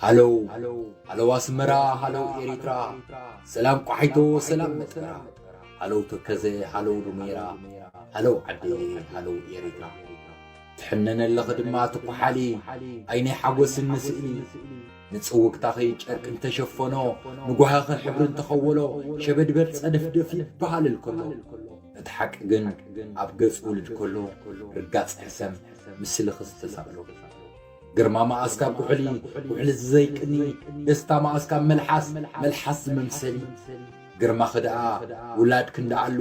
ሃለው፣ ሃለው ኣስመራ፣ ሃለው ኤሪትራ፣ ሰላም ቋሒቶ፣ ሰላም መትከራ፣ ሃለው ተከዘ፣ ሃለው ዱሜራ፣ ሃለው ዓደየ፣ ሃለው ኤሪትራ። ትሕነነለኺ ድማ ትኩሓሊ፣ ኣይነይ ሓጎስኒ ስእሊ። ንጽውግታኺ ጨርቂ እንተሸፈኖ፣ ንጓህኺ ሕብሪ እንተኸወሎ፣ ሸበድበድ ጸደፍደፍ ይበሃል እልከሎ። እቲ ሓቂ ግን ኣብ ገጽ ውልድ ከሎ፣ ርጋጽ ሕሰም ምስልኺ ዝተሳእሎ። ግርማ መኣስ ካብ ጉሕሊ፣ ጉሕሊ ዝዘይቅኒ፣ ደስታ መኣስ ካብ መልሓስ፣ መልሓስ ዝመምሰሊ። ግርማኺ ደኣ ውላድ ክንደኣሉ፣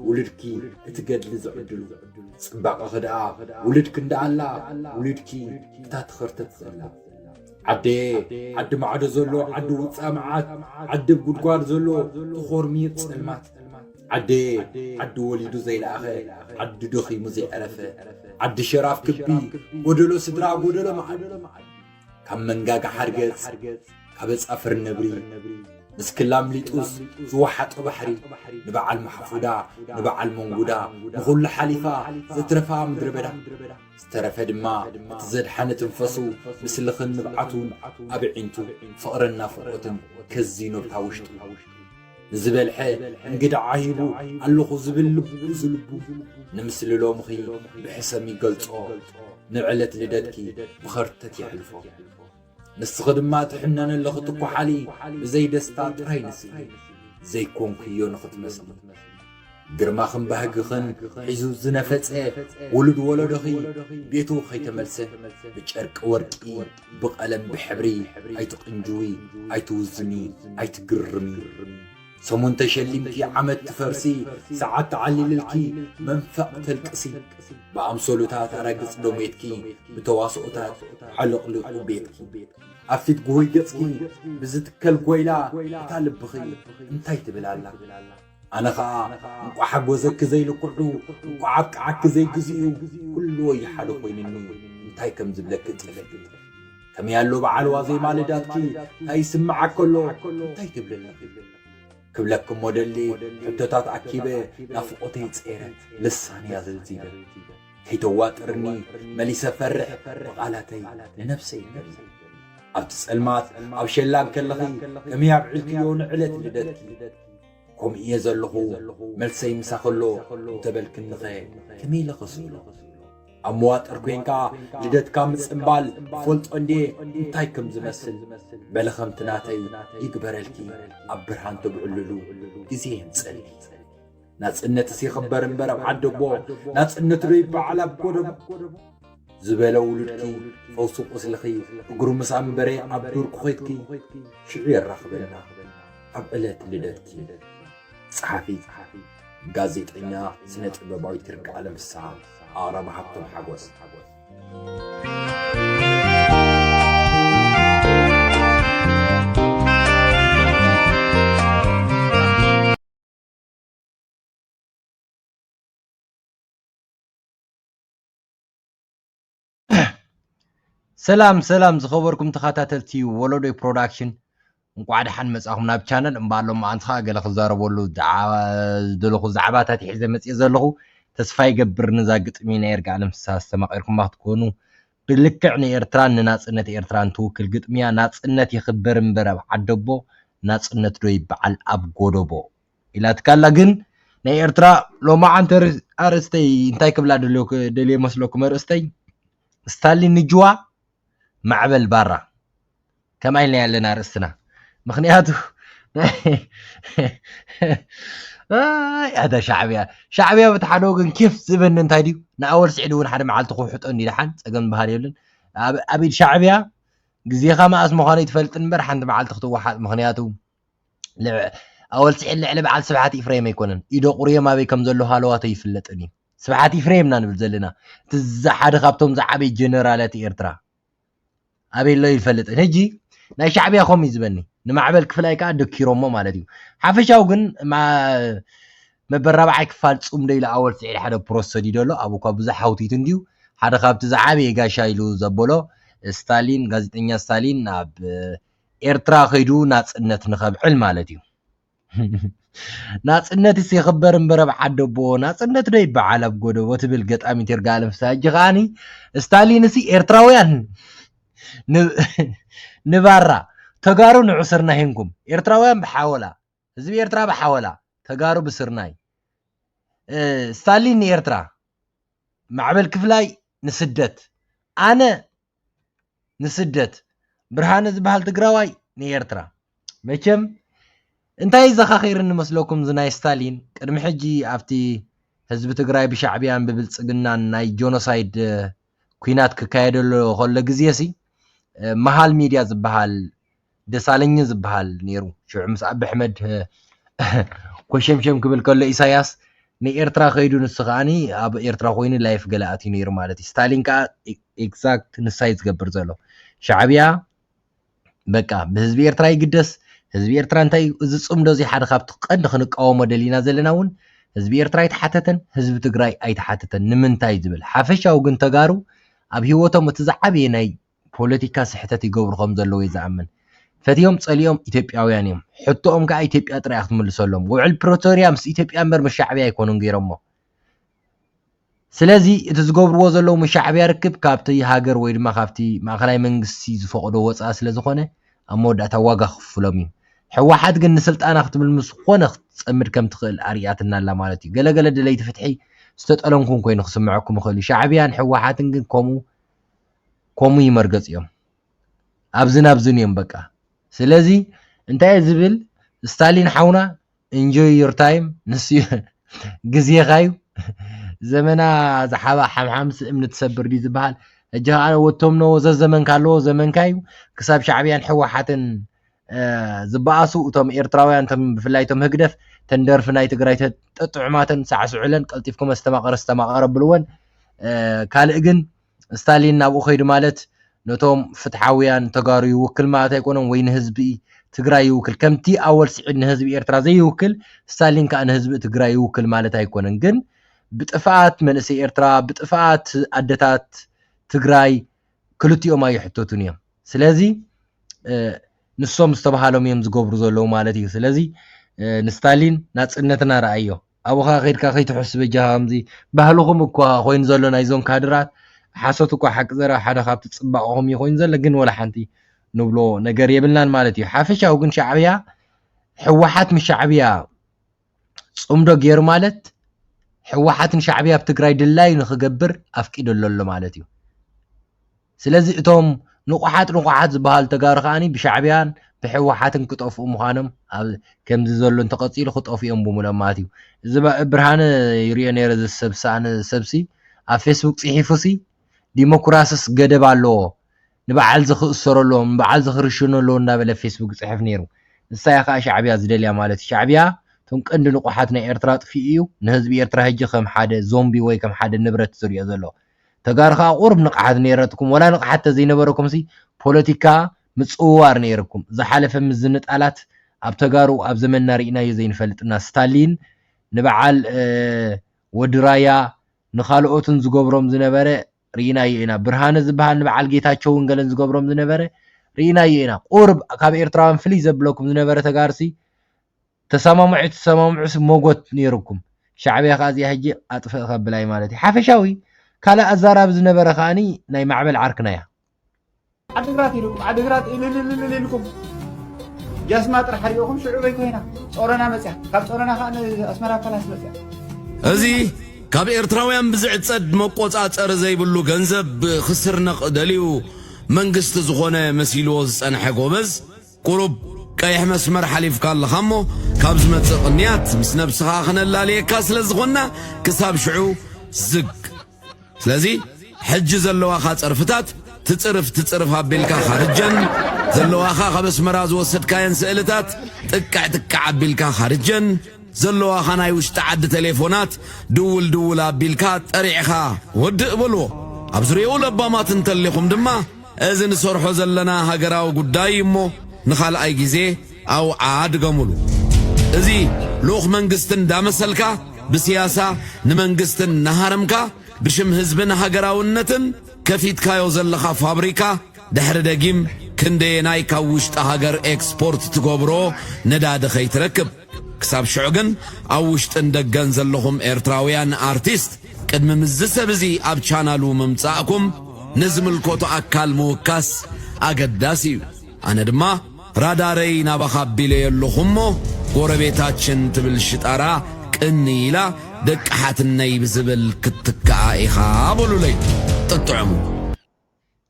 ውልድኪ እቲ ገድሊ ዝዕድሉ። ጽባቐኺ ደኣ ውልድ ክንደኣላ፣ ውልድኪ እታ ትኸርተት ዘላ። ዓደየ፣ ዓዲ ማዕዶ ዘሎ፣ ዓዲ ውጻእ መዓት፣ ዓዲ ኣብ ጉድጓድ ዘሎ፣ ተኾርምዩ ጸልማት። ዓደየ፣ ዓዲ ወሊዱ ዘይለኣኸ፣ ዓዲ ደኺሙ ዘይዕረፈ፣ ዓዲ ሸራፍ ክቢ፣ ጎደሎ ስድራ፣ ጎደሎ መኣዲ። ካብ መንጋጋ ሓርገጽ፣ ካብ ኣጻፍር ነብሪ፣ ንስክላ ኣምሊጡስ ዝወሓጦ ባሕሪ፣ ንበዓል ማሕፉዳ፣ ንበዓል መንጉዳ፣ ንኹሉ ሓሊፋ ዘትረፋ ምድረ በዳ። ዝተረፈ ድማ እቲ ዘድሓነ ትንፈሱ፣ ምስልኽን ንብዓቱን ኣብ ኣዒንቱ፣ ፍቕርን ናፍቖትን ከዚኑ ኣብታ ውሽጡ። ንዝበልሐ እንግድዓ ሂቡ ኣለኹ ዝብል ልቡ ዝልቡ፣ ንምስሊ ሎምኺ ብሕሰም ይገልጾ፣ ንዕለት ልደትኪ ብኸርተት የሕልፎ። ንስኺ ድማ ትሕነኒ ኣለኺ ትኳሓሊ፣ ብዘይ ደስታ ጥራይ ንስሊ፣ ዘይኮንክዮ ንኽትመስሊ። ግርማኽን ባህግኽን ሒዙ ዝነፈጸ ውሉድ ወለዶኺ፣ ቤቱ ኸይተመልሰ፣ ብጨርቂ ወርቂ፣ ብቐለም ብሕብሪ ኣይትቕንጅዊ፣ ኣይትውዝኒ፣ ኣይትግርሚ። ሰሙን ተሸሊምኪ ዓመት ትፈርሲ፣ ሰዓት ተዓሊልልኪ መንፈቕ ተልቅሲ። ብኣምሰሉታት ኣራግጽ ዶሜትኪ፣ ብተዋስኦታት ዓለቕሊቑ ቤትኪ። ኣብ ፊት ጉሁይ ገጽኪ ብዝትከል ጎይላ፣ እታ ልብኺ እንታይ ትብል ኣላ? ኣነ ኸኣ እንቋዕ ሓጎሰኪ ዘይልክዑ፣ እንቋዕ ኣብቅዓኪ ዘይግዝኡ፣ ኩሉ ወዮ ሓደ ኮይኑኒ፣ እንታይ ከም ዝብለኪ ጽልኢ። ከመይ ኣሎ በዓል ዋዜማ ልዳትኪ፣ እንታይ ይስምዓኪ ኣሎ፣ እንታይ ትብልኒ? ክብለኪ እሞ ደሊ ሕቶታት ኣኪበ ናፍቖተይ ጸይረ ልሳነይ ኣዘልዚበ። ከይተዋጥርኒ መሊሰ ፈርሕ ብቓላተይ ንነብሰይ ይገሊ። ኣብቲ ጸልማት ኣብ ሸላ እንከለኺ ከመይ ኣብዒልክዮ ንዕለት ልደትኪ? ከምኡ እየ ዘለኹ መልሰይ ምሳኺ ኣሎ እንተበልክኒኸ ከመይ ኢለ ክስእሎ? ኣብ መዋጥር ኮይንካ ልደትካ ምጽንባል እፈልጦ እንድየ እንታይ ከም ዝመስል። በሊ ከምቲ ናተይ ይግበረልኪ ኣብ ብርሃን ተብዕልሉ ግዜ የምጸልኪ። ናጽነትስ ይኽበር እምበር ኣብ ዓደቦ፣ ናጽነት ዶ ይበዓል ኣብ ጎደቦ? ዝበለ ውሉድኪ ፈውሲ ቁስልኺ እግሩ ምስ ኣንበረ ኣብ ዱር ክኾይትኪ ሽዑ የራኽበና ኣብ ዕለት ልደትኪ። ጸሓፊት፣ ጋዜጠኛ፣ ስነ ጥበባዊት ይርጋኣለም ፍስሃ፣ ኣቕራቢ ሃብቶም ሓጎስ። ሰላም ሰላም ዝኸበርኩም ተኸታተልቲ ወለዶይ ፕሮዳክሽን፣ እንቋዕ ደሓን መጻኹም ናብ ቻነል። እምበኣር ሎማዓንቲ ኸኣ ገለ ክዛረበሉ ዝደለኹ ዛዕባታት ይሕዘ መጽየ ዘለኹ። ተስፋ ይገብር ነዛ ግጥሚ ናይ ይርጋኣለም ፍስሃ ዝተማቒርኩማ ክትኮኑ። ብልክዕ ንኤርትራን ንናጽነት ኤርትራን ትውክል ግጥሚ እያ። ናጽነት ይኽበር እምበር ኣብ ዓደቦ፣ ናጽነት ዶ ይበዓል ኣብ ጎደቦ ኢላትካ ኣላ። ግን ናይ ኤርትራ ሎማዓንቲ ኣርእስተይ እንታይ ክብላ ደልየ መስለኩም? ኣርእስተይ ስታሊን ንጅዋ ማዕበል ባራ ከምኣ ኢልና ኣለና ኣርእስትና። ምኽንያቱ ኣታ ሻዕብያ ሻዕብያ በቲ ሓደ ወገን ኬፍ ዝበኒ እንታይ ድዩ ንኣወል ስዒድ እውን ሓደ መዓልቲ ክውሕጦ እንዲ ደሓን ጸገም ዝበሃል የብልን። ኣብ ኢድ ሻዕብያ ግዜኻ መኣስ ምዃኑ ይትፈልጥ እምበር ሓንቲ መዓልቲ ክትወሓጥ። ምኽንያቱ ኣወል ስዒድ ልዕሊ በዓል ስብሓት ኢፍሬም ኣይኮነን። ኢዶ ቁርዮም ኣበይ ከም ዘሎ ሃለዋቶ ይፍለጥን እዩ። ስብሓት ኢፍሬም ኢና ንብል ዘለና። እቲ ሓደ ካብቶም ዝዓበዩ ጀነራላት ኤርትራ ኣበይ ኣሎ ይፈልጥን። ሕጂ ናይ ሻዕብያ ከምኡ እዩ ዝበኒ። ንማዕበል ክፍላይ ከዓ ደኪሮሞ ማለት እዩ። ሓፈሻዊ ግን መበል ራብዓይ ክፋል ጹም ዶ ኢሉ ኣወል ስዒድ ሓደ ፕሮስ ሰዲዶ ኣሎ። ኣብኡ እኳ ብዙሕ ሃውቲቱ እንድዩ። ሓደ ካብቲ ዝዓበየ ጋሻ ኢሉ ዘበሎ ስታሊን፣ ጋዜጠኛ ስታሊን ናብ ኤርትራ ከይዱ ናጽነት ንኸብዕል ማለት እዩ። ናጽነትስ ይኽበር እምበር ኣብ ዓደቦ፣ ናጽነት ዶ ይበዓል ኣብ ጎደቦ ትብል ገጣሚት ይርጋለም ፍስሃ። ሕጂ ከኣኒ ስታሊንሲ ኤርትራውያን ንባራ ተጋሩ ንዑስርና ሂንኩም፣ ኤርትራውያን ብሓወላ፣ ህዝቢ ኤርትራ ብሓወላ፣ ተጋሩ ብስርናይ። ስታሊን ንኤርትራ፣ ማዕበል ክፍላይ ንስደት፣ ኣነ ንስደት፣ ብርሃነ ዝበሃል ትግራዋይ ንኤርትራ። መቸም እንታይ ዘኻኺርኒ መስለኩም? ዝናይ ስታሊን ቅድሚ ሕጂ ኣብቲ ህዝቢ ትግራይ ብሻዕብያን ብብልፅግናን ናይ ጆኖሳይድ ኩናት ክካየደሉ ከሎ ግዜ ሲ መሃል ሚድያ ዝበሃል ደሳለኝ ዝበሃል ነይሩ። ሽዑ ምስ ኣቢ ኣሕመድ ኮሸምሸም ክብል ከሎ ኢሳያስ ንኤርትራ ከይዱ፣ ንሱ ከዓኒ ኣብ ኤርትራ ኮይኑ ላይፍ ገለ ኣትዩ ነይሩ ማለት እዩ። ስታሊን ከዓ ኤግዛክት ንሳይ ዝገብር ዘሎ። ሻዕብያ በቃ ብህዝቢ ኤርትራ ይግደስ። ህዝቢ ኤርትራ እንታይ እዩ? እዚ ፅምዶ እዚ ሓደ ካብቲ ቀንዲ ክንቃወሞ ደሊና ዘለና እውን ህዝቢ ኤርትራ ኣይተሓተተን፣ ህዝቢ ትግራይ ኣይተሓተተን። ንምንታይ ዝብል ሓፈሻዊ ግን ተጋሩ ኣብ ህይወቶም እቲ ዝዓበየ ናይ ፖለቲካ ስሕተት ይገብሩ ከም ዘለዉ እየ ዝኣምን። ፈትዮም ፀሊኦም ኢትዮጵያውያን እዮም። ሕቶኦም ከዓ ኢትዮጵያ ጥራይ ክትምልሰሎም። ውዕል ፕሪቶርያ ምስ ኢትዮጵያ እምበር ምስ ሻዕብያ ኣይኮኑን ገይሮሞ። ስለዚ እቲ ዝገብርዎ ዘለዉ ምስ ሻዕብያ ርክብ ካብቲ ሃገር ወይ ድማ ካብቲ ማእኸላይ መንግስቲ ዝፈቕዶ ወፃኢ ስለ ዝኾነ ኣብ መወዳእታ ዋጋ ክፍሎም እዩ። ህወሓት ግን ንስልጣና ክትብል ምስ ዝኾነ ክትፀምድ ከም ትኽእል ኣርእያትና ኣላ ማለት እዩ። ገለገለ ደለይቲ ፍትሒ ዝተጠለምኩም ኮይኑ ክስምዐኩም ይኽእል እዩ። ሻዕብያን ህወሓትን ግን ከምኡ ከምኡ ይመርገፅ እዮም። ኣብዝን ኣብዝን እዮም በቃ። ስለዚ እንታይ እየ ዝብል፣ ስታሊን ሓውና፣ enjoy your time፣ ንሱ እዩ ግዜኻ እዩ። ዘመና ዝሓባ ሓምሓምስ እምኒ ትሰብር ድዩ ዝበሃል? ሕጂ ከዓ ወቶም ነዎ ዘዘመንካ ኣለዎ ዘመንካ እዩ። ክሳብ ሻዕብያን ህወሓትን ዝበኣሱ እቶም ኤርትራውያን፣ እቶም ብፍላይ እቶም ህግደፍ፣ ተን ደርፊ ናይ ትግራይ ተጥዑማተን ሳዕስዑለን፣ ቀልጢፍኩም ኣስተማቐረ ኣስተማቐረ ብልወን። ካልእ ግን ስታሊን ናብኡ ከይዱ ማለት ነቶም ፍትሓውያን ተጋሩ ይውክል ማለት ኣይኮነን፣ ወይ ንህዝቢ ትግራይ ይውክል። ከምቲ ኣወል ስዒድ ንህዝቢ ኤርትራ ዘይውክል፣ ስታሊን ከዓ ንህዝቢ ትግራይ ይውክል ማለት ኣይኮነን። ግን ብጥፍኣት መንእሰይ ኤርትራ፣ ብጥፍኣት ኣደታት ትግራይ ክልቲኦም ኣይሕተቱን እዮም። ስለዚ ንሶም ዝተባሃሎም እዮም ዝገብሩ ዘለዉ ማለት እዩ። ስለዚ ንስታሊን ናፅነትና ረኣዮ። ኣብኡ ኸዓ ከይድካ ከይትሕሱ በጃኻ። ከምዚ ባህልኹም እኳ ኮይኑ ዘሎ ናይዞም ካድራት፣ ሓሶት እኳ ሓቂ ዘረባ ሓደ ካብቲ ፅባቐኹም እዩ ኮይኑ ዘሎ፣ ግን ወላ ሓንቲ ንብሎ ነገር የብልናን ማለት እዩ። ሓፈሻዊ ግን ሻዕብያ፣ ህወሓት ምስ ሻዕብያ ፅምዶ ገይሩ ማለት ህወሓትን ሻዕብያ ኣብ ትግራይ ድላዩ ንክገብር ኣፍቂደሉ ኣሎ ማለት እዩ። ስለዚ እቶም ንቑሓት ንቑሓት ዝበሃሉ ተጋሩ ከዓኒ ብሻዕብያን ብህወሓትን ክጠፍኡ ምዃኖም ኣብ ከምዚ ዘሎ እንተቐፂሉ ክጠፍኡ እዮም ብምሎም ማለት እዩ። እዚ ባ- ብርሃነ ይሪኦ ነይረ፣ እዚ ሰብ ሰኣነ ሰብሲ ኣብ ፌስቡክ ፅሒፉሲ ዲሞክራስስ ገደብ ኣለዎ፣ ንበዓል ዝኽእሰሩ ኣለዎም፣ ንበዓል ዝኽርሽኑ ኣለዎ እናበለ ፌስቡክ ይፅሕፍ ነይሩ። ንሳ እያ ከዓ ሻዕብያ ዝደልያ ማለት እዩ። ሻዕብያ እቶም ቀንዲ ንቑሓት ናይ ኤርትራ ኣጥፊኡ እዩ። ንህዝቢ ኤርትራ ሕጂ ከም ሓደ ዞምቢ ወይ ከም ሓደ ንብረት ዝሪኦ ዘሎ። ተጋሩ ከዓ ቁሩብ ንቕሓት ነይረትኩም፣ ወላ ንቕሓት ተዘይነበረኩም ሲ ፖለቲካ ምፅውዋር ነይርኩም። ዝሓለፈ ምዝንጣላት ኣብ ተጋሩ ኣብ ዘመንና ርኢናዮ ዘይንፈልጥና። ስታሊን ንበዓል ወዲ ራያ ንኻልኦትን ዝገብሮም ዝነበረ ርኢናዮ ኢና። ብርሃነ ዝበሃል ንበዓል ጌታቸው እውን ገለን ዝገብሮም ዝነበረ ርኢናዮ ኢና። ቁርብ ካብ ኤርትራውያን ፍልይ ዘብለኩም ዝነበረ ተጋርሲ ተሰማምዑ ተሰማምዑ ሞጎት ነይርኩም። ሻዕብያ ከዓ እዚኣ ሕጂ ኣጥፍእ ከብላ እዩ ማለት እዩ። ሓፈሻዊ ካልእ ኣዛራቢ ዝነበረ ከዓኒ ናይ ማዕበል ዓርክና እያ። ዓድግራት ኢልኩም ዓድግራት ኢልልልልልልኩም ጃስማ ጥራሕ ሪኦኹም ሽዑ በይ ኮይና ጾረና መፅያ ካብ ጾረና ከዓ ኣስመራ ፓላስ መፅያ። እዚ ካብ ኤርትራውያን ብዝዕጸድ መቆጻጸሪ ዘይብሉ ገንዘብ ክስርነቕ ደልዩ መንግስቲ ዝኾነ መሲልዎ ዝጸንሐ ጎበዝ ቁሩብ ቀይሕ መስመር ሓሊፍካ ኣለኻ እሞ ካብ ዝመጽእ ቅንያት ምስ ነብስኻ ክነላልየካ ስለ ዝኾንና ክሳብ ሽዑ ዝግ። ስለዚ ሕጂ ዘለዋኻ ጸርፍታት ትጽርፍ ትጽርፍ ኣቢልካ ኻርጀን ዘለዋኻ ካብ ኣስመራ ዝወሰድካየን ስእልታት ጥቅዕ ጥቅዕ ኣቢልካ ኻርጀን ዘለዋኻ ናይ ውሽጢ ዓዲ ቴሌፎናት ድውል ድውል ኣቢልካ ጠሪዕኻ ወድእ በልዎ። ኣብ ዙርያኡ ለባማት እንተሊኹም ድማ እዚ ንሰርሖ ዘለና ሃገራዊ ጉዳይ እሞ ንኻልኣይ ግዜ ኣውዓ ድገሙሉ። እዚ ልኡኽ መንግስቲ እንዳመሰልካ ብስያሳ ንመንግስቲ እናሃረምካ ብሽም ህዝብን ሃገራውነትን ከፊትካዮ ዘለኻ ፋብሪካ ድሕሪ ደጊም ክንደየናይ ካብ ውሽጢ ሃገር ኤክስፖርት ትገብሮ ነዳዲ ከይትረክብ። ክሳብ ሽዑ ግን ኣብ ውሽጥን ደገን ዘለኹም ኤርትራውያን ኣርቲስት ቅድሚ ምስዚ ሰብ እዚ ኣብ ቻናሉ ምምጻእኩም ንዝምልከቶ ኣካል ምውካስ ኣገዳሲ እዩ። ኣነ ድማ ራዳረይ ናባኻ ኣቢለዮ ኣለኹ እሞ፣ ጎረቤታችን ትብል ሽጣራ ቅኒ ኢላ ደቂ ሓትነይ ብዝብል ክትትክኣ ኢኻ በሉለይ። ጥጥዕሙ።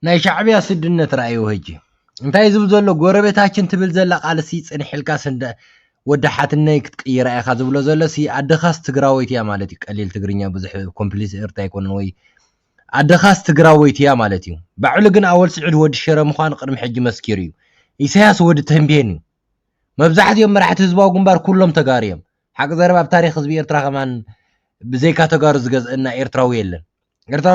ናይ ሻዕብያ ስድነት ረኣይዎ ሕጂ። እንታይ ዝብል ዘሎ፣ ጎረቤታችን ትብል ዘላ ቃልሲ ጽንሕ ኢልካ ስንደ ወዲ ሓትነይ ክትቅይራ ኢኻ ዝብሎ ዘሎ ሲ ኣደኻስ ትግራወይቲ እያ ማለት እዩ። ቀሊል ትግርኛ ብዙሕ ኮምፕሊት ኤርትራ ኣይኮነን ወይ ኣደኻስ ትግራወይቲ እያ ማለት እዩ። ባዕሉ ግን ኣወል ስዒድ ወዲ ሽረ ምዃኑ ቅድሚ ሕጂ መስኪሩ እዩ። ኢሳያስ ወዲ ተንቤን እዩ። መብዛሕትኦም መራሕቲ ህዝባዊ ግንባር ኩሎም ተጋሩ እዮም። ሓቂ ዘረባ ኣብ ታሪኽ ህዝቢ ኤርትራ ከማን ብዘይካ ተጋሩ ዝገዝአና ኤርትራዊ የለን። ኤርትራ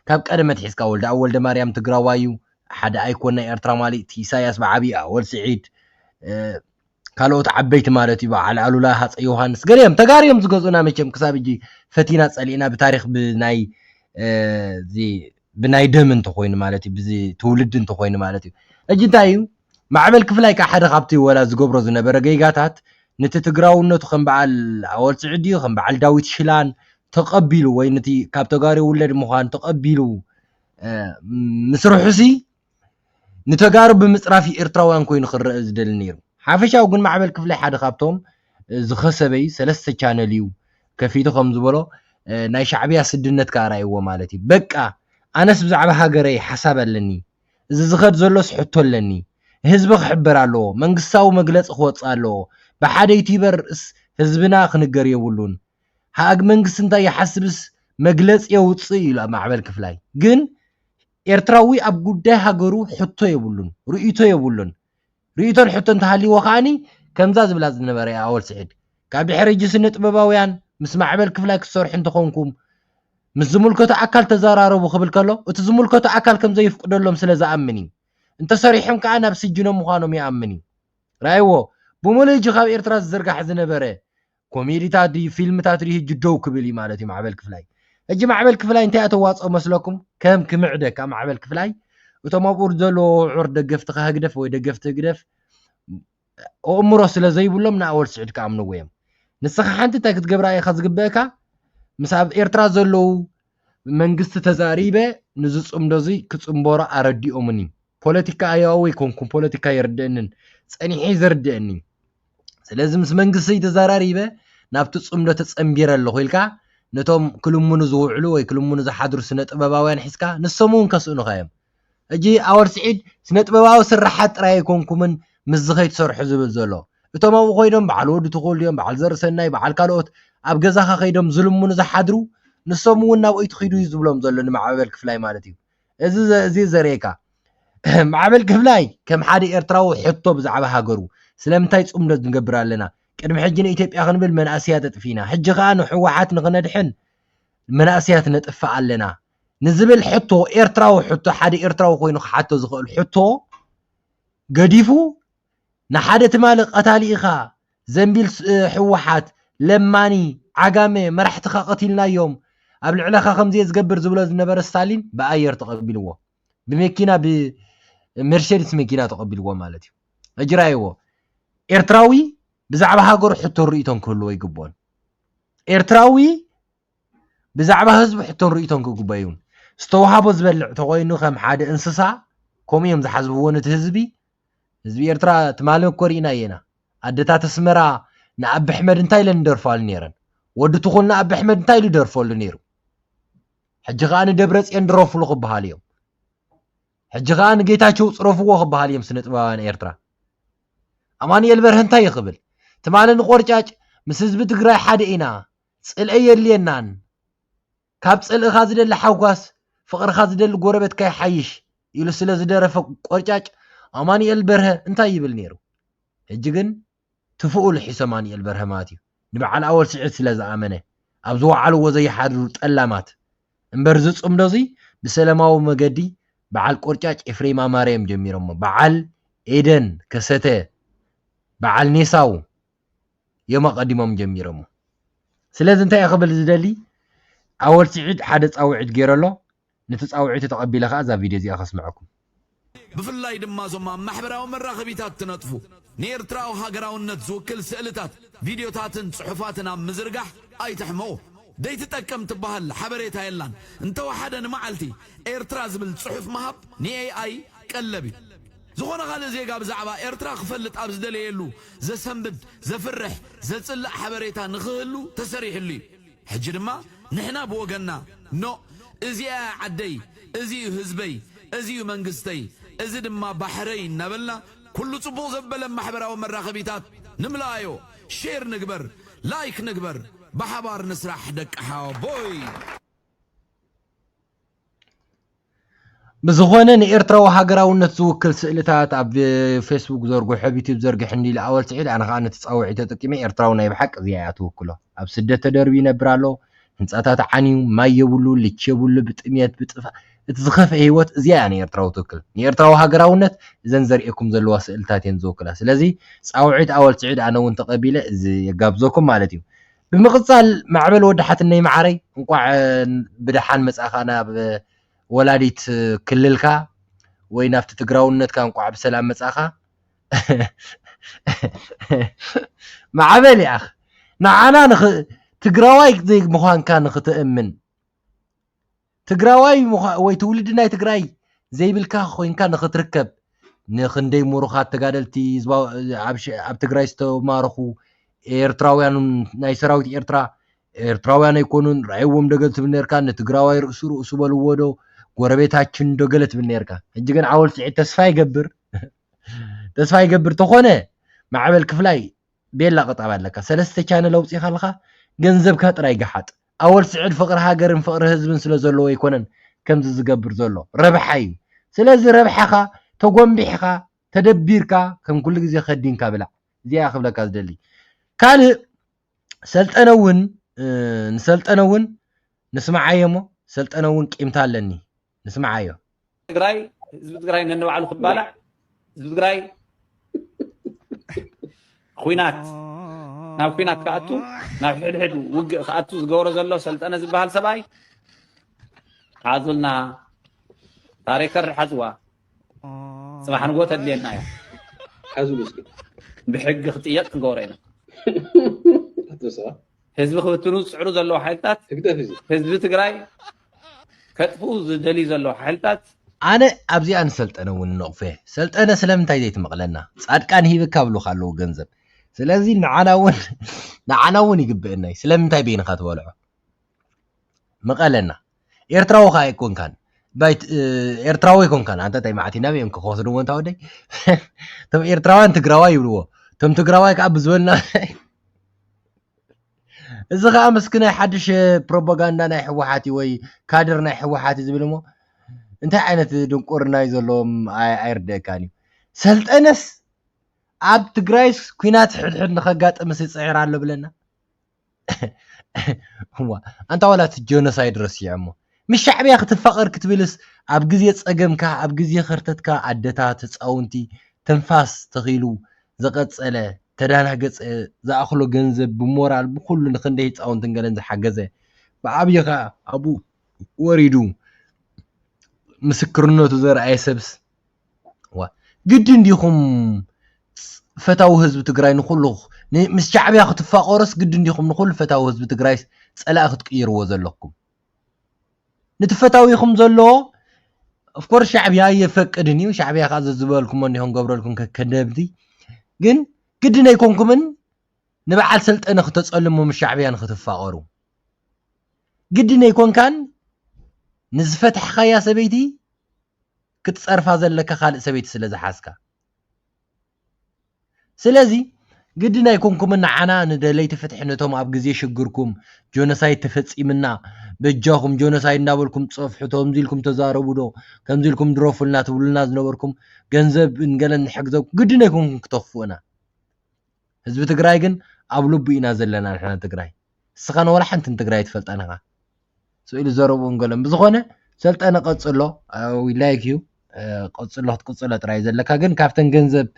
ካብ ቀደም ኣትሒዝካ ወልደ ኣብ ወልደ ማርያም ትግራዋይ እዩ። ሓደ ኣይኮን ናይ ኤርትራ ማሊእቲ ኢሳያስ ብዓብዪ ኣወል ስዒድ ካልኦት ዓበይቲ ማለት እዩ በዓል ኣሉላ ሃፀ ዮሃንስ ገሊኦም ተጋርዮም ዝገዝኡና መቸም ክሳብ እጂ ፈቲና ፀሊእና ብታሪክ ብናይ ብናይ ደም እንተኮይኑ ማለት እዩ ብዚ ትውልዲ እንተኮይኑ ማለት እዩ እጂ እንታይ እዩ ማዕበል ክፍላይ ከዓ ሓደ ካብቲ ወላ ዝገብሮ ዝነበረ ገይጋታት ንቲ ትግራውነቱ ከም በዓል ኣወል ስዕድ እዩ ከም በዓል ዳዊት ሽላን ተቐቢሉ ወይ ንቲ ካብ ተጋሩ ውለድ ምዃን ተቐቢሉ ምስርሑሲ ንተጋሩ ብምፅራፍ ኤርትራውያን ኮይኑ ክረአ ዝደሊ ነይሩ ሓፈሻዊ ግን ማዕበል ክፍላይ ሓደ ካብቶም ዝኸሰበ እዩ ሰለስተ ቻነል እዩ ከፊቱ ከም ዝበሎ ናይ ሻዕብያ ስድነት ከዓ ራእይዎ ማለት እዩ በቃ ኣነስ ብዛዕባ ሃገረይ ሓሳብ ኣለኒ እዚ ዝኸድ ዘሎስ ሕቶ ኣለኒ ህዝቢ ክሕበር ኣለዎ መንግስታዊ መግለፂ ክወፅእ ኣለዎ ብሓደ ዩቲበር ርእስ ህዝብና ክንገር የብሉን ሃኣግ መንግስቲ እንታይ ይሓስብስ መግለፂ የውፅእ ኢሉ ኣብ ማዕበል ክፍላይ ግን ኤርትራዊ ኣብ ጉዳይ ሃገሩ ሕቶ የብሉን ርእይቶ የብሉን ርእይቶን ሕቶ እንተሃልይዎ ከዓኒ ከምዛ ዝብላ ዝነበረ ኣወል ስዒድ ካብ ድሕሪ እጂ ስነ ጥበባውያን ምስ ማዕበል ክፍላይ ክትሰርሑ እንተኾንኩም ምስ ዝምልከቶ ኣካል ተዘራረቡ ክብል ከሎ እቲ ዝምልከቶ ኣካል ከም ዘይፍቅደሎም ስለ ዝኣምን እዩ እንተሰሪሖም ከዓ ናብ ስጅኖም ምዃኖም ይኣምን እዩ ራይዎ ብሙሉ እጂ ካብ ኤርትራ ዝዝርጋሕ ዝነበረ ኮሜዲታት ድዩ ፊልምታት ድዩ ህጂ ደው ክብል እዩ ማለት እዩ ማዕበል ክፍላይ ህጂ ማዕበል ክፍላይ እንታይ ኣተዋፅኦ መስለኩም ከም ክምዕደ ካብ ማዕበል ክፍላይ እቶም ኣብኡ ዘለዎ ውዑር ደገፍቲ ከህግደፍ ወይ ደገፍቲ ህግደፍ ኣእምሮ ስለ ዘይብሎም ንኣወል ስዕድ ክኣምንዎ እዮም ንስኻ ሓንቲ እንታይ ክትገብራ ኢኻ ዝግበእካ ምስ ኣብ ኤርትራ ዘለዉ መንግስቲ ተዛሪበ ንዝፅምዶ እዚ ክፅምበሮ ኣረዲኦምኒ ፖለቲካ ኣየዋዊ ኣይኮንኩም ፖለቲካ የርድእንን ፀኒሐ ዘርድእኒ ስለዚ ምስ መንግስቲ ተዛራሪበ ናብቲ ፅምዶ ተፀንቢረ ኣለኹ ኢልካ ነቶም ክልምኑ ዝውዕሉ ወይ ክልምኑ ዝሓድሩ ስነ ጥበባውያን ሒዝካ ንሶም እውን ከስእኑኻ እዮም ሕጂ ኣወል ስዒድ ስነ ጥበባዊ ስራሓት ጥራይ ኣይኮንኩምን ምስዚ ከይትሰርሑ ዝብል ዘሎ እቶም ኣብኡ ኮይዶም በዓል ወዲ ትኹል ድዮም በዓል ዘርእሰናይ በዓል ካልኦት ኣብ ገዛኻ ከይዶም ዝልምኑ ዝሓድሩ ንሶም እውን ናብኡ ትኺዱ እዩ ዝብሎም ዘሎ ንማዕበል ክፍላይ ማለት እዩ እዚ እዚ ዘርእየካ ማዕበል ክፍላይ ከም ሓደ ኤርትራዊ ሕቶ ብዛዕባ ሃገሩ ስለምንታይ ፅምዶ ንገብር ኣለና ቅድሚ ሕጂ ንኢትዮጵያ ክንብል መናእስያ ተጥፊና ሕጂ ከዓ ንሕወሓት ንክነድሕን መናእስያ ትነጥፍእ ኣለና ንዝብል ሕቶ ኤርትራዊ ሕቶ ሓደ ኤርትራዊ ኮይኑ ክሓቶ ዝኽእል ሕቶ ገዲፉ ንሓደ ትማሊ ቀታሊ ኢኻ ዘንቢል ህወሓት ለማኒ ዓጋመ መራሕትኻ ቀቲልናዮም ኣብ ልዕለኻ ከምዚ ዝገብር ዝብሎ ዝነበረ ስታሊን ብኣየር ተቐቢልዎ ብመኪና ብመርሴዲስ መኪና ተቐቢልዎ ማለት እዩ እጅራይዎ ኤርትራዊ ብዛዕባ ሃገሩ ሕቶ ርእይቶን ክህልዎ ይግብኦን ኤርትራዊ ብዛዕባ ህዝቢ ሕቶን ርእይቶን ክግበዩን ዝተውሃቦ ዝበልዕ ተኮይኑ ከም ሓደ እንስሳ ከምኡ እዮም ዝሓስብዎ ነቲ ህዝቢ ህዝቢ ኤርትራ ትማሊ እኮ ርኢናዮ ኢና ኣደታት ኣስመራ ንኣቢ ኣሕመድ እንታይ ኢለን ይደርፋሉ ነይረን ወዲ ትኹል ንኣቢ ኣሕመድ እንታይ ኢሉ ይደርፈሉ ነይሩ ሕጂ ከዓ ንደብረፅዮን ድረፍሉ ክበሃል እዮም ሕጂ ከዓ ንጌታቸው ፅረፍዎ ክበሃል እዮም ስነ ጥበባውያን ኤርትራ ኣማኑኤል በርሀ እንታይ ይኽብል ትማሊ ንቆርጫጭ ምስ ህዝቢ ትግራይ ሓደ ኢና ፅልኢ የድልየናን ካብ ፅልእኻ ዝደሊ ሓጓስ ፍቕርኻ ዝደሊ ጎረቤትካ ይሓይሽ ኢሉ ስለ ዝደረፈ ቆርጫጭ ኣማኑኤል በርሀ እንታይ ይብል ነይሩ ሕጂ ግን ትፍኡ ልሒሱ ኣማኑኤል በርሀ ማለት እዩ ንበዓል ኣወል ስዒድ ስለ ዝኣመነ ኣብ ዝወዓልዎ ዘይሓድሩ ጠላማት እምበር እዚ ፅምዶ እዚ ብሰላማዊ መገዲ በዓል ቆርጫጭ ኤፍሬም ኣማረ እዮም ጀሚሮሞ በዓል ኤደን ከሰተ በዓል ኔሳው እዮም ኣቐዲሞም ጀሚሮሞ ስለዚ እንታይ ክብል ዝደሊ ኣወል ስዒድ ሓደ ፃውዒት ገይሩ ኣሎ ነቲ ፃውዒቱ ተቐቢለ ከዓ እዛ ቪድዮ እዚኣ ከስምዐኩም ብፍላይ ድማ እዞም ኣብ ማሕበራዊ መራኸቢታት ትነጥፉ ንኤርትራዊ ሃገራውነት ዝውክል ስእልታት ቪድዮታትን ጽሑፋትን ኣብ ምዝርጋሕ ኣይትሕመቑ ደይትጠቀም ትበሃል ሓበሬታ የላን። እንተወሓደ ንመዓልቲ ኤርትራ ዝብል ጽሑፍ ምሃብ ንኤኣይ ቀለብ እዩ። ዝኾነ ካልእ ዜጋ ብዛዕባ ኤርትራ ክፈልጥ ኣብ ዝደለየሉ ዘሰንብድ፣ ዘፍርሕ፣ ዘጽልእ ሓበሬታ ንኽህሉ ተሰሪሕሉ እዩ። ሕጂ ድማ ንሕና ብወገንና ኖእ፣ እዚኣ እያ ዓደይ፣ እዚ እዩ ህዝበይ፣ እዚ እዩ መንግስተይ፣ እዚ ድማ ባሕረይ እናበልና ኩሉ ጽቡቕ ዘበለ ማሕበራዊ መራኸቢታት ንምልኣዮ። ሼር ንግበር፣ ላይክ ንግበር፣ ብሓባር ንስራሕ ደቂ ሓወቦይ። ብዝኾነ ንኤርትራዊ ሃገራውነት ዝውክል ስእልታት ኣብ ፌስቡክ ዘርግሑ፣ ኣብ ዩቲዩብ ዘርግሑ እንዲሉ ኣወል ስዒድ፣ ኣነ ከዓ ነቲ ጻውዒት ተጠቂመ ኤርትራዊ ናይ ብሓቂ እዚኣ እያ ትውክሎ። ኣብ ስደት ተደርቢ ይነብር ኣሎ፣ ህንጻታት ዓንዩ፣ ማይ የብሉ፣ ልች የብሉ፣ ብጥምየት፣ ብጥፋ እቲ ዝኸፍአ ህይወት እዚኣ እያ ንኤርትራዊ ትውክል። ንኤርትራዊ ሃገራውነት እዘን ዘርእየኩም ዘለዋ ስእልታት እየን ዝውክላ። ስለዚ ጻውዒት ኣወል ስዒድ ኣነ እውን ተቐቢለ እዚ የጋብዘኩም ማለት እዩ። ብምቕጻል ማዕበል ወዲ ሓትነይ መዓረይ እንቋዕ ብደሓን መጻኻ ናብ ወላዲት ክልልካ ወይ ናብቲ ትግራውነትካ እንቋዕ ብሰላም መጻኻ። ማዕበል ያኽ ንዓና ንኽ- ትግራዋይ ዘይምዃንካ ንኽትእምን ትግራዋይ ምዃ- ወይ ትውልዲ ናይ ትግራይ ዘይብልካ ኮይንካ ንኽትርከብ ንኽንደይ ምሩኻት ተጋደልቲ ህዝባዊ- ኣብ ሽ- ኣብ ትግራይ ዝተማረኹ ኤርትራውያን ናይ ሰራዊት ኤርትራ ኤርትራውያን ኣይኮኑን ርኣይዎም ዶ ገለ ትብል ነርካ ንትግራዋይ ርእሱ ርእሱ በልዎ ዶ ጎረቤታችን ዶ ገለ ትብል ነርካ ሕጂ ግን ዓወል ስዒድ ተስፋ ይገብር ተስፋ ይገብር ተኾነ ማዕበል ክፍላይ ቤላ ቅጣብ ኣለካ ሰለስተ ቻነል ኣውፂኻ ኣለኻ ገንዘብካ ጥራይ ገሓጥ ኣወል ስዕድ ፍቕሪ ሃገርን ፍቕሪ ህዝብን ስለ ዘለዎ ኣይኮነን ከምዚ ዝገብር ዘሎ ረብሓ እዩ ስለዚ ረብሓኻ ተጎንቢሕኻ ተደቢርካ ከም ኩሉ ግዜ ከዲንካ ብላዕ እዚኣ ክብለካ ዝደሊ ካልእ ሰልጠነ እውን ንሰልጠነ እውን ንስምዓዮ እሞ ሰልጠነ እውን ቂምታ ኣለኒ ንስምዓዮ ትግራይ ህዝቢ ትግራይ ነንባዕሉ ክባላዕ ህዝቢ ትግራይ ኩናት ናብ ኩናት ክኣቱ ናብ ሕድሕድ ውግእ ክኣቱ ዝገበሮ ዘሎ ሰልጠነ ዝበሃል ሰብኣይ ሓዙልና ታሪከር ሓዝዋ ፅባሕ ንጎ ተድልየና እያ ሓዙሉ እስኪ ብሕጊ ክጥየቅ ክንገብሮ ኢና ህዝቢ ክብትኑ ዝፅዕሩ ዘለዉ ሓይልታት ህግደፍ እዩ ህዝቢ ትግራይ ከጥፍኡ ዝደልዩ ዘለዉ ሓይልታት ኣነ ኣብዚኣ ንሰልጠነ እውን ነቕፎ እየ። ሰልጠነ ስለምንታይ ዘይትመቕለና? ፃድቃን ሂብካ ብሉካ ኣለዉ ገንዘብ። ስለዚ ንዓና እውን ንዓና እውን ይግብእና እዩ። ስለምንታይ በይንኻ ትበልዖ? ምቐለና። ኤርትራዊ ኸኣ ኣይኮንካን። ባይት ኤርትራዊ ኣይኮንካን። ኣንታ ታይ ማዕቲና እዮም ክኸስድዎ እንታ ወደይ። እቶም ኤርትራውያን ትግራዋይ ይብልዎ። እቶም ትግራዋይ ከኣ ብዝበልና እዚ ኸዓ ምስኪናይ ሓድሽ ፕሮፓጋንዳ ናይ ህወሓት እዩ ወይ ካድር ናይ ህወሓት እዩ ዝብል እሞ እንታይ ዓይነት ድንቁርና እዩ ዘለዎም ኣይርደእካን እዩ ሰልጠነስ ኣብ ትግራይስ ኩናት ሕድሕድ ንኸጋጥምስ ይፅዕር ኣሎ ብለና ኣንታ ዋላ እቲ ጆኖሳይድ ረሲዖሞ ምስ ሻዕብያ ክትፋቐር ክትብልስ ኣብ ግዜ ፀገምካ ኣብ ግዜ ከርተትካ ኣደታት ህፃውንቲ ትንፋስ ተኺሉ ዝቐፀለ ተዳናገፀ ዝኣኽሎ ገንዘብ ብሞራል ብኩሉ ንክንደይ ህፃውንትን ገለን ዝሓገዘ ብዓብዪ ከዓ ኣብኡ ወሪዱ ምስክርነቱ ዘርኣየ ሰብስ ዋ ግድን ዲኹም ፈታዊ ህዝቢ ትግራይ ንኩሉ ምስ ሻዕብያ ክትፋቀሩስ ግድን ዲኹም ንኩሉ ፈታዊ ህዝቢ ትግራይ ፀላኢ ክትቅይርዎ ዘለኩም ንትፈታዊኹም ዘሎ ኦፍኮርስ ሻዕብያ የፈቅድን እዩ ሻዕብያ ከዓ ዘዝበልኩሞ እንዲኹም ገብረልኩም ከከደብቲ ግን ግድን ኣይኮንኩምን ንበዓል ሰልጠነ ክተፀልሙ ምስ ሻዕብያ ንክትፋቀሩ ግድን ኣይኮንካን ንዝፈታሕካያ ሰበይቲ ክትፀርፋ ዘለካ ካልእ ሰበይቲ ስለ ዝሓዝካ ስለዚ ግድን ኣይኮንኩምን ንዓና ንደለይቲ ፍትሒ ነቶም ኣብ ግዜ ሽግርኩም ጆኖሳይድ ተፈፂምና በጃኹም ጆኖሳይድ እንዳበልኩም ትፀፍሑ ከምዚ ኢልኩም ተዛረቡ ዶ ከምዚ ኢልኩም ድረፉልና ትብሉና ዝነበርኩም ገንዘብ ንገለን ንሕግዘኩም ግድን ኣይኮንኩም ክተኽፍኡና ህዝቢ ትግራይ ግን ኣብ ልቡ ኢና ዘለና ንሕና ትግራይ እስኻ ንወላ ሓንቲ ንትግራይ ትፈልጣን ኢኻ ስእሊ ዘረብኡን ገለን ብዝኾነ ሰልጠነ ቀፅሎ we like you ቀፅሎ ክትቅፅሎ ጥራይ ዘለካ ግን ካብተን ገንዘብ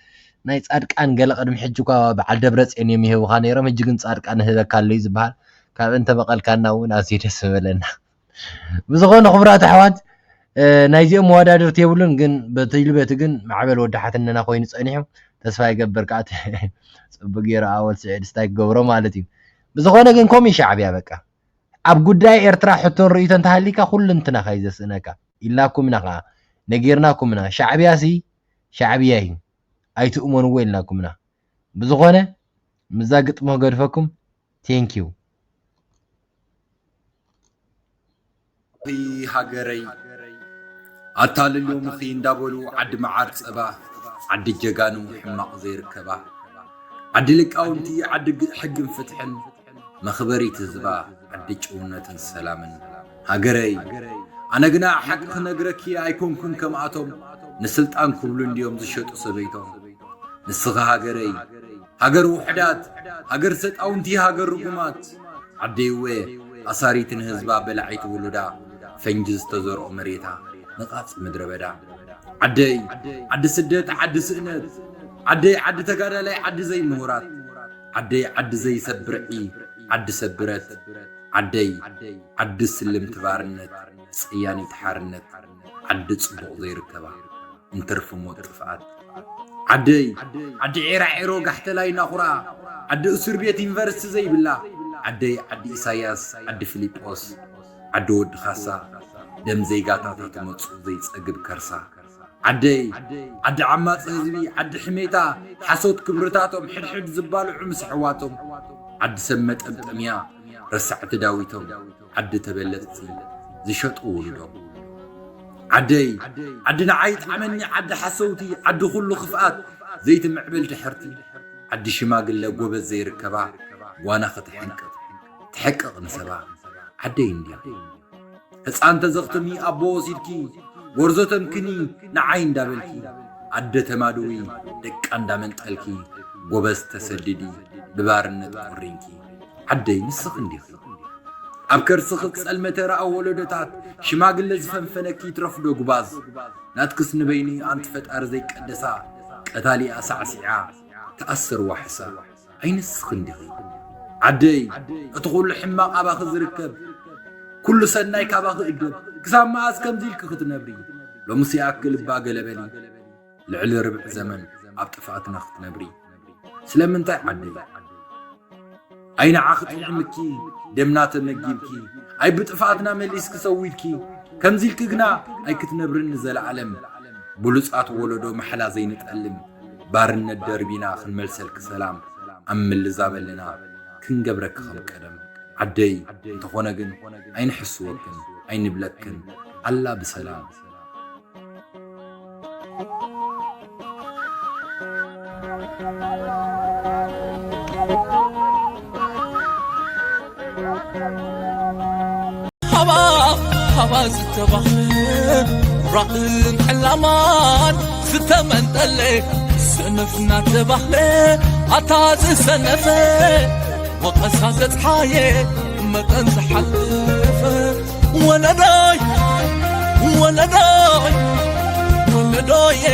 ናይ ፃድቃን ገለ ቅድሚ ሕጂ እኳ በዓል ደብረፅዮን እዮም ይህቡኻ ነይሮም ሕጂ ግን ፃድቃን እህበካ ኣሎ እዩ ዝበሃል ካብ እንተበቐልካና እውን ኣዝዩ ደስ ምበለና ብዝኾነ ክቡራት ኣሕዋት ናይዚኦም መወዳድርቲ የብሉን ግን በትይሉ በቲ ግን ማዕበል ወዲ ሓትነና ኮይኑ ፀኒሑ ተስፋ ይገብር ከዓ ፅቡቅ ገይሩ ኣወል ስዒድ ስታይ ክገብሮ ማለት እዩ ብዝኾነ ግን ከምኡ ሻዕብያ በቃ ኣብ ጉዳይ ኤርትራ ሕቶን ርእይቶን እንተሃሊካ ኩሉ እንትናኻ እዩ ዘስእነካ ኢልናኩም ኢና። ከዓ ነጊርናኩም ኢና። ሻዕብያ ሲ ሻዕብያ እዩ፣ ኣይትእመንዎ ኢልናኩም ኢና። ብዝኾነ፣ ምዛ ግጥሚ ክገድፈኩም። Thank you። ሃገረይ፣ ኣታልልዮምኺ እንዳበሉ ዓዲ መዓር ጸባ፣ ዓዲ ጀጋኑ ሕማቕ ዘይርከባ፣ ዓዲ ልቃውንቲ፣ ዓዲ ሕግን ፍትሕን፣ መኽበሪት ህዝባ፣ ዓዲ ጭውነትን ሰላምን። ሃገረይ፣ ኣነ ግና ሓቂ ክነግረኪ ኣይኮንኩን ከምኣቶም፣ ንስልጣን ክብሉ እንድዮም ዝሸጡ ሰበይቶም። ንስኺ ሃገረይ፣ ሃገር ውሕዳት፣ ሃገር ሰጣውንቲ፣ ሃገር ርጉማት። ዓደይወ ኣሳሪትን ህዝባ በላዒት ውሉዳ፣ ፈንጂ ዝተዘርኦ መሬታ፣ ነቓጽ ምድረ በዳ። ዓደይ ዓዲ ስደት፣ ዓዲ ስእነት። ዓደይ ዓዲ ተጋዳላይ፣ ዓዲ ዘይምሁራት። ዓደይ ዓዲ ዘይሰብርዒ፣ ዓዲ ሰብረት። ዓደይ ዓዲ ስልምቲ ባርነት፣ ጸያኒት ሓርነት። ዓዲ ጽቡቕ ዘይርከባ፣ እንትርፊ ሞት ጥፍኣት። ዓደይ ዓዲ ዒራ ዒሮ፣ ጋሕተላይ ናኹራ። ዓዲ እስር ቤት፣ ዩኒቨርሲቲ ዘይብላ። ዓደይ ዓዲ ኢሳያስ፣ ዓዲ ፊሊጶስ። ዓዲ ወዲ ካሳ፣ ደም ዘይጋታታ ትመጹ ዘይጸግብ ከርሳ። ዓደይ ዓዲ ዓማጺ ህዝቢ፣ ዓዲ ሕሜታ፣ ሓሶት ክብርታቶም፣ ሕድሕድ ዝባልዑ ምስ ኣሕዋቶም። ዓዲ ሰብ መጠምጠምያ፣ ረሳዕቲ ዳዊቶም። ዓዲ ተበለጽቲ፣ ዝሸጡ ውሉዶም። ዓደይ ዓዲ ንዓይ ጣዕመኒ፣ ዓዲ ሓሰውቲ፣ ዓዲ ኩሉ ክፍኣት፣ ዘይትምዕብል ድሕርቲ። ዓዲ ሽማግለ ጎበዝ ዘይርከባ፣ ጓና ክትሕንቅቕ ትሕቅቕ ንሰባ። ዓደይ እንዲኺ። ህፃን ተዘኽትሚ ኣቦ ወሲድኪ፣ ጎርዞ ተምክኒ ንዓይ እንዳበልኪ። ኣደ ተማድዊ ደቃ እንዳመንጠልኪ፣ ጎበዝ ተሰድዲ ብባርነት ቆሪንኪ። ዓደይ ንስኺ እንዲኺ። ኣብ ከርስኺ ዝጸልመተ ረኣ ወለዶታት፣ ሽማግለ ዝፈንፈነኪ ይትረፍዶ ጉባዝ። ናትክስ ንበይኒ ኣንቲ ፈጣሪ ዘይቀደሳ፣ ቀታሊኣ ሳዕሲዓ ትኣስር ዋሕሳ። ኣይንስኽን ዲኺ? ዓደይ፣ እቲ ኩሉ ሕማቕ ኣባኺ ዝርከብ፣ ኩሉ ሰናይ ካባኺ እደብ። ክሳብ መኣስ ከምዚ ኢልኪ ክትነብሪ? ሎምስ ይኣክል እባ ገለ በሊ። ልዕሊ ርብዒ ዘመን ኣብ ጥፍኣትና ክትነብሪ። ስለምንታይ ዓደይ? ኣይ ንዓኺ ጥዒምኪ፣ ደምና ተመጊብኪ፣ ኣይ ብጥፍኣትና መሊስኪ ሰዊድኪ። ከምዚ ኢልኪ ግና ኣይክትነብርን ንዘለኣለም። ብሉጻት ወለዶ ማሕላ ዘይንጠልም፣ ባርነት ደርቢና ክንመልሰልኪ ሰላም፣ ኣብ ምልዛብ ኣለና ክንገብረኪ ከም ቀደም። ዓደይ፣ እንተኾነ ግን ኣይንሕስወክን ኣይንብለክን፣ ኣላ ብሰላም። ሃባ ሃባ ዝተባህለ ራእን ዕላማን ዝተመንጠለ ሰነፍ እናተባህለ ኣታ ዝሰነፈ ወቐሳ ዘጽሓየ መጠን ዝሓለፈ ወለዶይ ወለዶይ ወለዶየ